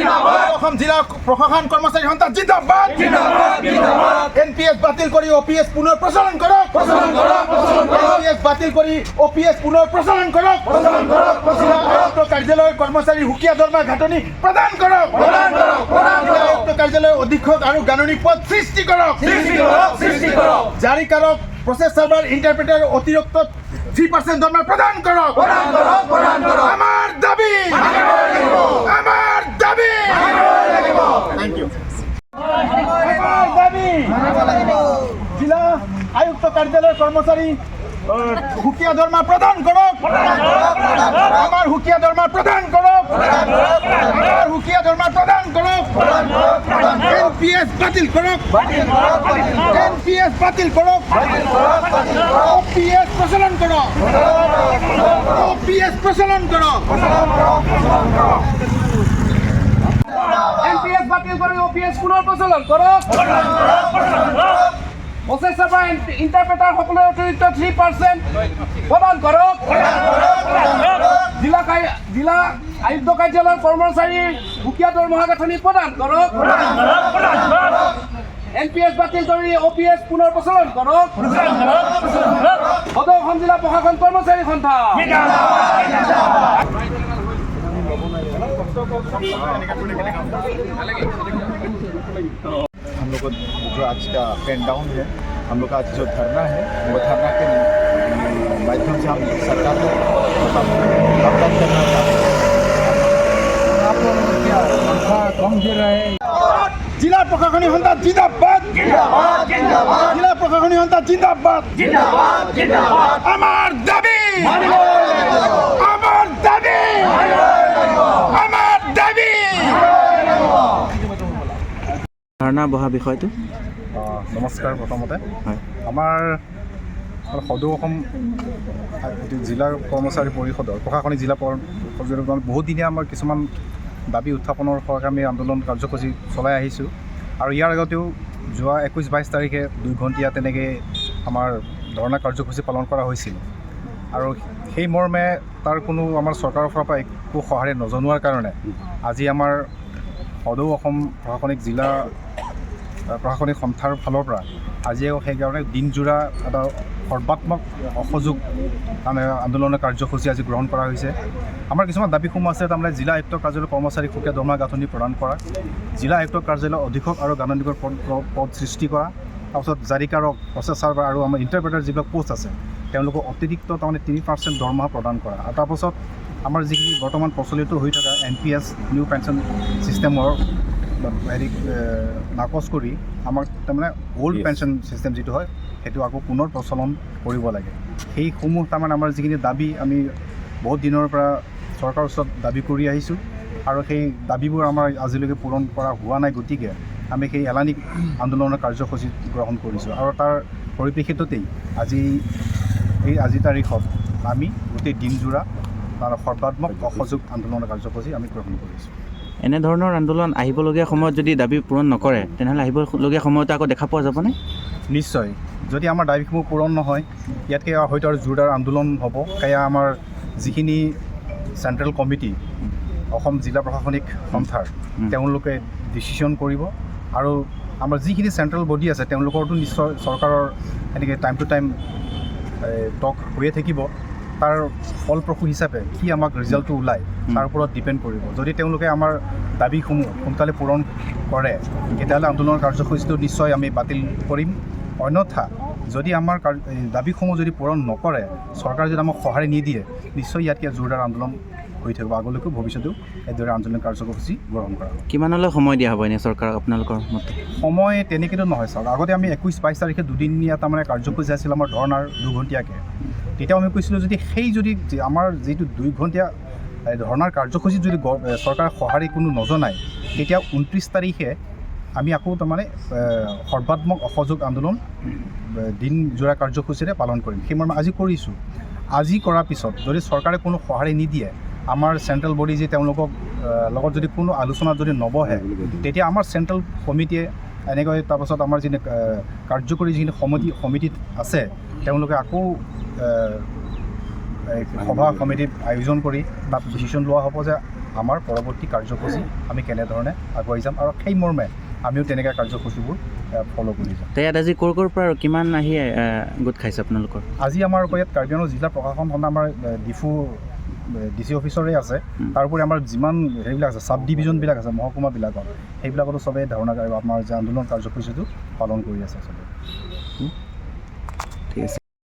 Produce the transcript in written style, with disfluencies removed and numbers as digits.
অসম জিলা প্ৰশাসন কৰ্মচাৰী সন্থা জিন্দাবাদ। এনপিএছ বাতিল কৰি অপিএছ পুনৰ প্ৰচলন কৰক। এনপিএছ বাতিল কৰি অপিএছ পুনৰ প্ৰচলন কৰক। জিলা আয়ুক্ত কাৰ্যালয়ৰ কৰ্মচাৰী সুকীয়া দৰমহা গাঁথনি প্ৰদান কৰক। জিলা আয়ুক্ত কাৰ্যালয়ৰ অধীক্ষক আৰু গাণনিক পদ সৃষ্টি কৰক। জাৰিকাৰক, প্ৰচেছ চাৰ্ভাৰ, ইণ্টাৰপ্ৰেটাৰ অতিৰিক্ত 3% দৰমহা প্ৰদান কৰক। আমাৰ দাবী, আমাৰ দাবী। Thank U. আমাৰ দাবী, জিলা আয়ুক্ত কাৰ্যালয়ৰ কৰ্মচাৰী সুকীয়া দৰমহা প্ৰদান কৰক। আমাৰ সুকীয়া দৰমহা প্ৰদান কৰক। আমাৰ সুকীয়া দৰমহা প্ৰদান কৰক। এনপিএছ বাতিল কৰক। এনপিএছ বাতিল কৰক। অপিএছ প্ৰচলন কৰক। অপিএছ প্ৰচলন কৰক। এনপিএছ বাতিল কৰি অপিএছ পুনৰ প্ৰচলন কৰক। প্ৰচেছ চাৰ্ভাৰ, ইণ্টাৰপ্ৰেটাৰ সকলোৰে অতিৰিক্ত 3% প্ৰদান কৰক। জিলা আয়ুক্ত কাৰ্যালয়ৰ কৰ্মচাৰীৰ সুকীয়া দৰমহা গাঁথনি প্ৰদান কৰক। এনপিএছ বাতিল কৰি অপিএছ পুনৰ প্ৰচলন কৰক। সদৌ অসম জিলা প্ৰশাসন কৰ্মচাৰী সন্থা। हम लोग को जो आज का पेन डाउन है, हम लोग का आज जो धरना है, वो धरना के माध्यम से हम सरकार को अवगत करना चाहते हैं। आप क्या तनख्वाह कम दे रहे हैं? জিলা প্ৰশাসনিক সন্থা জিন্দাবাদ। জিলা প্ৰশাসনিক সন্থা জিন্দাবাদ। আমাৰ দাবী, আমাৰ দাবী, আমাৰ দাবী। ধৰ্ণা বহা বিষয়টো? নমস্কাৰ প্ৰথমতে। হয়। আমাৰ সদৌ অসম এইটো জিলা কৰ্মচাৰী পৰিষদৰ প্ৰশাসনিক জিলা পৰিষদৰ বহুতদিনীয়া আমাৰ কিছুমান দাবী উত্থাপনৰ হকে আমি আন্দোলন কাৰ্যসূচী চলাই আহিছোঁ আৰু ইয়াৰ আগতেও যোৱা 21-22 তাৰিখে 2 ঘণ্টীয়া তেনেকৈ আমাৰ ধৰ্ণা কাৰ্যসূচী পালন কৰা হৈছিল আৰু সেই মৰ্মে তাৰ কোনো আমাৰ চৰকাৰৰ ফালৰ পৰা একো সঁহাৰি নজনোৱাৰ কাৰণে আজি আমাৰ সদৌ অসম প্ৰশাসনিক জিলা প্ৰশাসনিক সন্থাৰ ফালৰ পৰা আজি আকৌ সেইকাৰণে দিনজোৰা এটা সৰ্বাত্মক অসহযোগ মানে আন্দোলনৰ কাৰ্যসূচী আজি গ্ৰহণ কৰা হৈছে। আমাৰ কিছুমান দাবীসমূহ আছে, তাৰমানে জিলা আয়ুক্ত কাৰ্যালয়ৰ কৰ্মচাৰীক সুকীয়া দৰমহা গাঁথনি প্ৰদান কৰা, জিলা আয়ুক্ত কাৰ্যালয়ৰ অধীক্ষক আৰু গাণনিকৰ পদ সৃষ্টি কৰা, তাৰপিছত জাৰিকাৰক, প্ৰচেছ চাৰ্ভাৰ আৰু আমাৰ ইণ্টাৰপ্ৰেটাৰ যিবিলাক প'ষ্ট আছে, তেওঁলোকক অতিৰিক্ত তাৰমানে 3% দৰমহা প্ৰদান কৰা আৰু তাৰপাছত আমাৰ যিখিনি বৰ্তমান প্ৰচলিত হৈ থকা এনপিএছ, নিউ পেঞ্চন ছিষ্টেমৰ হেৰি নাকচ কৰি আমাক তাৰমানে অ'ল্ড পেঞ্চন ছিষ্টেম যিটো হয়, সেইটো আকৌ পুনৰ প্ৰচলন কৰিব লাগে। সেইসমূহ তাৰমানে আমাৰ যিখিনি দাবী, আমি বহুত দিনৰ পৰা চৰকাৰৰ ওচৰত দাবী কৰি আহিছোঁ আৰু সেই দাবীবোৰ আমাৰ আজিলৈকে পূৰণ কৰা হোৱা নাই। গতিকে আমি সেই এলানি আন্দোলনৰ কাৰ্যসূচী গ্ৰহণ কৰিছোঁ আৰু তাৰ পৰিপ্ৰেক্ষিততেই আজি এই আজি তাৰিখত আমি গোটেই দিনজোৰা তাৰ সৰ্বাত্মক অসহযোগ আন্দোলনৰ কাৰ্যসূচী আমি গ্ৰহণ কৰিছোঁ। এনেধৰণৰ আন্দোলন আহিবলগীয়া সময়ত যদি দাবী পূৰণ নকৰে, তেনেহ'লে আহিবলগীয়া সময়তো আকৌ দেখা পোৱা যাবনে? নিশ্চয়, যদি আমাৰ দাবীসমূহ পূৰণ নহয়, ইয়াতকৈ হয়তো আৰু জোৰদাৰ আন্দোলন হ'ব। সেয়া আমাৰ যিখিনি চেণ্ট্ৰেল কমিটি অসম জিলা প্ৰশাসনিক সন্থাৰ, তেওঁলোকে ডিচিশ্যন কৰিব আৰু আমাৰ যিখিনি চেণ্ট্ৰেল বডি আছে, তেওঁলোকৰতো নিশ্চয় চৰকাৰৰ এনেকৈ টাইম টু টাইম টক হৈয়ে থাকিব। তাৰ ফলপ্ৰসূ হিচাপে কি আমাক ৰিজাল্টটো ওলায়, তাৰ ওপৰত ডিপেণ্ড কৰিব। যদি তেওঁলোকে আমাৰ দাবীসমূহ সোনকালে পূৰণ কৰে, তেতিয়াহ'লে আন্দোলনৰ কাৰ্যসূচীটো নিশ্চয় আমি বাতিল কৰিম। অন্যথা যদি আমাৰ এই দাবীসমূহ যদি পূৰণ নকৰে, চৰকাৰে যদি আমাক সঁহাৰি নিদিয়ে, নিশ্চয় ইয়াতকৈ জোৰদাৰ আন্দোলন হৈ থাকিব। আগলৈকো ভৱিষ্যতেও এইদৰে আন্দোলন কাৰ্যসূচী গ্ৰহণ কৰা হ'ব। কিমানলৈ সময় দিয়া হ'ব এনেই চৰকাৰক আপোনালোকৰ মতে? সময় তেনেকৈতো নহয় চাওক। আগতে আমি 21-22 তাৰিখে দুদিনীয়া তাৰমানে কাৰ্যসূচী আছিল আমাৰ ধৰ্ণাৰ 2 ঘণ্টীয়াকৈ। তেতিয়াও আমি কৈছিলোঁ, যদি সেই যদি আমাৰ যিটো 2 ঘণ্টীয়া এই ধৰ্ণাৰ কাৰ্যসূচীত যদি চৰকাৰে সঁহাৰি কোনো নজনায়, তেতিয়া 29 তাৰিখে আমি আকৌ তাৰমানে সৰ্বাত্মক অসহযোগ আন্দোলন দিনজোৰা কাৰ্যসূচীৰে পালন কৰিম। সেই মৰ্মে আজি কৰিছোঁ। আজি কৰাৰ পিছত যদি চৰকাৰে কোনো সঁহাৰি নিদিয়ে, আমাৰ চেণ্ট্ৰেল বডি যে তেওঁলোকক লগত যদি কোনো আলোচনাত যদি নবহে, তেতিয়া আমাৰ চেণ্ট্ৰেল কমিটিয়ে এনেকৈ তাৰপাছত আমাৰ যিখিনি কাৰ্যকৰী যিখিনি সমিতিত আছে, তেওঁলোকে আকৌ এই সভা সমিতিত আয়োজন কৰি তাত ডিচিশ্যন লোৱা হ'ব যে আমাৰ পৰৱৰ্তী কাৰ্যসূচী আমি কেনেধৰণে আগুৱাই যাম আৰু সেই মৰ্মে আমিও তেনেকৈ কাৰ্যসূচীবোৰ ফ'ল' কৰি যাম। তে ইয়াত আজি ক'ৰ ক'ৰ পৰা আৰু কিমান আহি গোট খাইছে আপোনালোকৰ? আজি আমাৰ ইয়াত কাৰ্বি আংলং জিলা প্ৰশাসন সন্থা আমাৰ ডিফু ডি চি অফিচৰে আছে। তাৰোপৰি আমাৰ যিমান হেৰিবিলাক আছে, চাব ডিভিজনবিলাক আছে মহকুমাবিলাকত, সেইবিলাকতো চবেই ধৰ্ণা, আমাৰ যে আন্দোলন কাৰ্যসূচীটো পালন কৰি আছে চবেই।